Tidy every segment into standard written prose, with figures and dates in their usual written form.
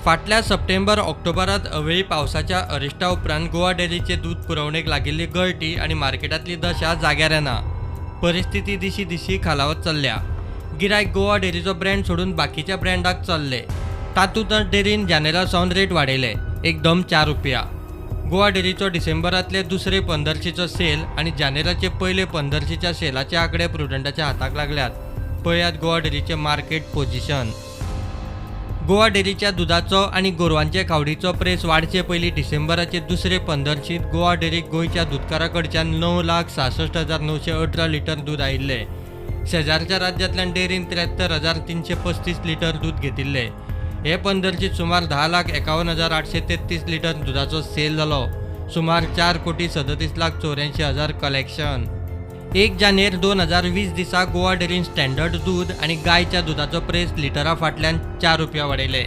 फाटल्या सप्टेंबर ऑक्टोबरात अवेळी पावसाच्या अरिश्टा उपरांत गोवा डेअरीचे दूद पुरवणेक लागिल्ली गळटी आनी मार्केटांतली दशा जाग्यार येना. परिस्थिती दिशी दिशी खालावत चल्ल्या. गिरायक गोवा डेअरीचो ब्रँड सोडून बाकीच्या ब्रँडाक चल्ले. तातूंतच डेअरीन जानेरा सावन रेट वाडयले एकदम 4 रुपया. गोवा डेअरीचो डिसेंबरांतले दुसरे पंदरशीचो सेल आनी जानेराचे पयले पंदरशीच्या सेलाचे आंकडे प्रुडंटाच्या हाताक लागल्यात. पळयात गोवा डेअरीचे मार्केट पोजिशन. गोवा डेअरीच्या दुदाचो आनी गोरवांचे खावडीचो प्रेस वाडचे पयलीं डिसेंबराचे दुसरे पंदरशींत गोवा डेअरीक गोंयच्या दुदकारा कडच्यान 9,66,918 लिटर दूद आयिल्लें. शेजारच्या राज्यांतल्यान डेअरीन 73,335 लिटर दूद घेतिल्लें. हे पंदरशींत सुमार 10,51,833 लिटर दुदाचो सेल जालो. सुमार 4,37,84,000 कलेक्शन. 1 जानेर 2020 दिसा गोवा डेअरीन स्टँडर्ड दूद आनी गायच्या दुदाचो प्रेस लिटरा फाटल्यान 4 रुपया वाडयले.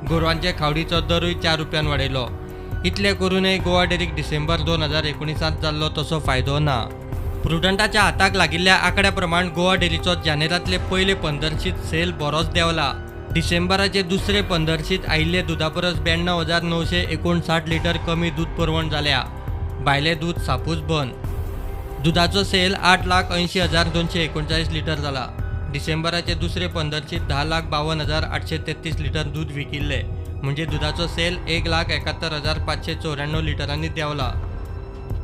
गोरवांचे खावडीचो दरूय 4 रुपयान वाडयलो. इतले करूनय गोवा डेअरीक डिसेंबर 2019 जाल्लो तसो फायदो ना. प्रुडंटाच्या हाताक लागिल्ल्या आंकड्या प्रमाण गोवा डेअरीचो जानेरांतले पयले पंदरशींत सेल बरोच देंवला. डिसेंबराचे दुसरे पंदरशींत आयिल्ले दुदा परस 92,959 लिटर कमी दूद पुरवण जाल्या. भायलें दूद सापूच बंद. दुदाचो सेल 8,80,239 लिटर जाला. डिसेंबराचे दुसरे पंदरशींत 10,52,833 लिटर दूद विकिल्लें, म्हणजे दुदाचो सेल 1,71,594 लिटरांनी देंवला.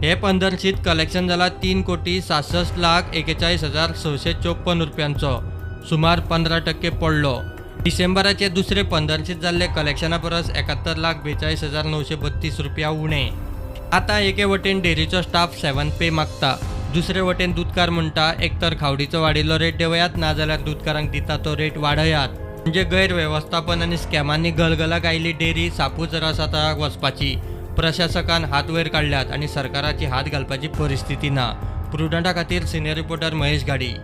हे पंदरशींत कलेक्शन जाला 3,66,41,654 रुपयांचो, सुमार 15% पडलो. डिसेंबराचे दुसरे पंदरशींत जाल्ले कलेक्शना परस 71,42,932 रुपया उणे. आतां एके वटेन डेअरीचो स्टाफ 7 पे मागता, दुसरे वटेन दुदकार म्हणटा एक तर खावडीचो वाडिल्लो रेट देंवयात, नाजाल्यार दुदकारांक दिता तो रेट वाडयात. म्हणजे गैरवेवस्थापन आनी स्कॅमांनी गलगलाक आयिल्ली डेअरी सापूच रसातळाक वचपाची. प्रशासकान हात वयर काडल्यात आनी सरकाराची हात घालपाची परिस्थिती ना. प्रुडंटा खातीर सिनियर रिपोर्टर महेश घाडी.